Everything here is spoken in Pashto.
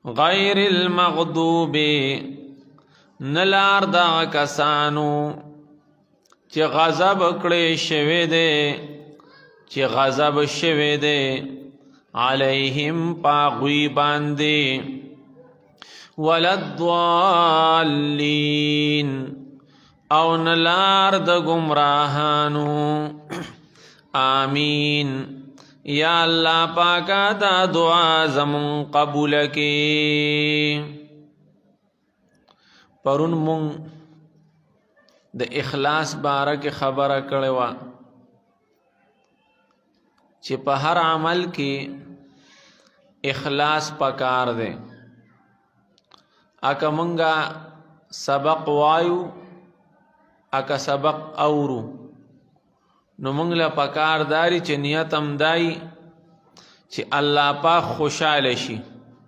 غیر المغضوب، نلار دا کسانو چې غضب کړي شوی دی، چې غضب شوی دی علیهم پاغوی باندې، وللضالین، او نلار د گمراهانو. آمین. یا الله پاکا، دا دعا زمون قبول کې. پرون مونږ د اخلاص باره کې خبره کړې وه چې په هر عمل کې اخلاص پکار دی. اکه مونږه سبق وایو، اکه سبق اورو، نو مونږ له پکار داری چې نیت هم دای چې الله پاک خوشاله شي.